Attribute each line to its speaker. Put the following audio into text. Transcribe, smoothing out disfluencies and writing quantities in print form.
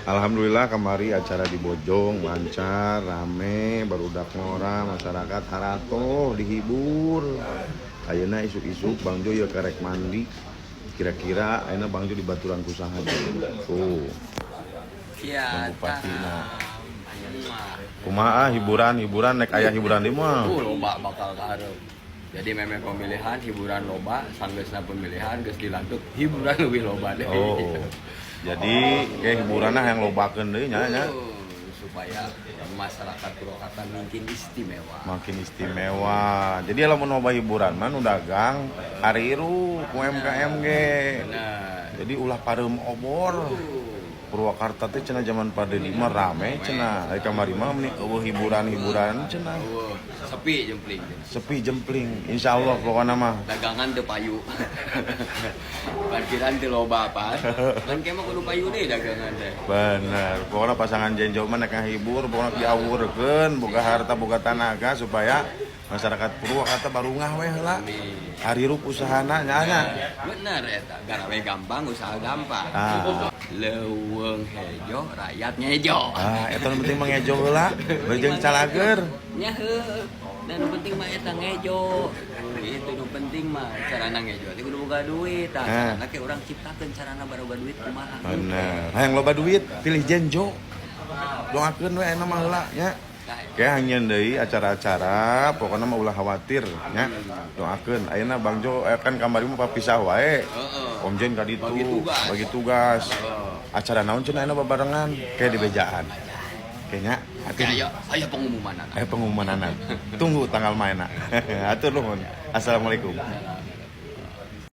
Speaker 1: Alhamdulillah kamari acara di Bojong lancar, rame, barudak ngora, masyarakat harato dihibur. Ayeuna isuk-isuk Bang Jo ya karek mandi. Kira-kira ayeuna Bang Jo di baturan ku saha? Tuh.
Speaker 2: Iya,
Speaker 1: Bang Bupati na. Kumaha hiburan, hiburan nek aya hiburan di mah.
Speaker 2: Loba bakal kaharep. Jadi memang pemilihan hiburan loba, sanggeusna pemilihan geus dilantik hiburan lebih loba deh.
Speaker 1: Oh. Jadi kayak hiburanna yang lobakeun deui nya nya.
Speaker 2: Supaya masyarakat Purwakarta makin istimewa.
Speaker 1: Makin istimewa. Jadi lamun loba hiburan mah nu dagang harirup UMKM ge.
Speaker 2: Benar.
Speaker 1: Jadi ulah pareum obor. Purwakarta teh cenah zaman Pak Dedi mah rame cenah. Ari kamari mah meni euweuh hiburan-hiburan cenah.
Speaker 2: Sepi jempling.
Speaker 1: Sepi jempling. Insyaallah pokokna mah.
Speaker 2: Dagangan teu payu. Parkiran teu loba apa. Kan ke mah kudu payu deh dagangan teh.
Speaker 1: Bener. Pokoknya pasangan Jenjo mah nek ngahibur, pokoknya diawurkeun, boga harta, boga tanaga supaya masyarakat Purwakarta barungah weh heula.
Speaker 2: Amin.
Speaker 1: Harirup usahana nya nya.
Speaker 2: Bener eta, garawe gampang, usaha gampang.
Speaker 1: Ah.
Speaker 2: Leuweung hejo, rakyat ngejo.
Speaker 1: Ah, eta nu penting mah ngejo heula, bari jeung calager.
Speaker 2: Nya heuh. Dan nu penting mah eta ngejo. Itu nu penting mah carana ngejo teh kudu boga duit. Tah,
Speaker 1: Ah.
Speaker 2: carana ke urang ciptakeun carana baroga duit kumaha.
Speaker 1: Bener. Hayang loba duit, pilih Jenjo. Doakeun we ayeuna mah heula nya.
Speaker 2: Tah,
Speaker 1: Kayak hanya deui acara-acara, pokoknya mah ulah khawatir nya. Doakeun ayeuna Bang Jo kan kamari mah papisah wae.
Speaker 2: Heeh.
Speaker 1: Om Jen ka ditu
Speaker 2: Bagi tugas.
Speaker 1: Bagi tugas.
Speaker 2: Heeh.
Speaker 1: Acara naon cenah ayeuna babarengan kayak di bejaan. Kayaknya
Speaker 2: Oke, ayo, ayo pengumuman anak.
Speaker 1: Ayo pengumuman anak. Tunggu tanggal mainna. Hatur nuhun. Assalamualaikum.
Speaker 2: Salam.